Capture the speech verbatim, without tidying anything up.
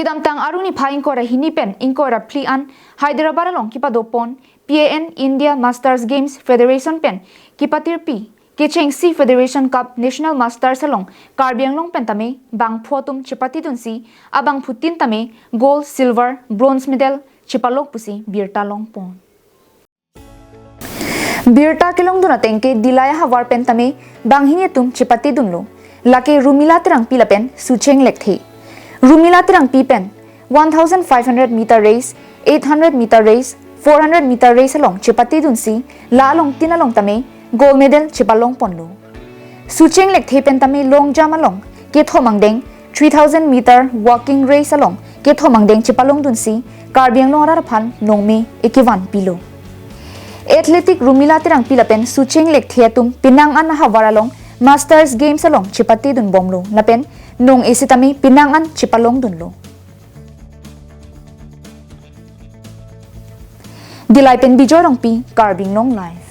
Kedamtang arni phai ingkoi ra hini pen ingkoi ra phli an Hyderabad along kepadopon P A N India Masters Games Federation pen kepatirpi kechengsi Federation Cup National Masters along Karbi Anglong pen tame bangphu atum chepatidunsi abangphutin tame gold, silver, bronze medal chepalong pusi birta longpon. Birta kelongdun ateng ke Dillai ahavar pen tame banghini atum chepatidunlo. Lake Rumila Terangpi lapen Sucheng Lekthe. Rumila Terangpi pen one thousand five hundred meter race, eight hundred meter race, four hundred meter race along chepatidunsi la alongtin along tame gold medal chepalongponlo. Sucheng Lekthe pen tame long jump along kethom angdeng, three thousand meter walking race along kethom angdeng chepalongdunsi Karbi Anglong arat aphan nongme ekevan pilo. Athletic Rumila Terangpi lapen Sucheng Lekthe atum penang an ahavar along Masters Games along chepatidunbomlo lapen nong-e sitame penang an chepalongdunlo. Dillai pen Bijoy Rongpi, Karbi Anglong Live.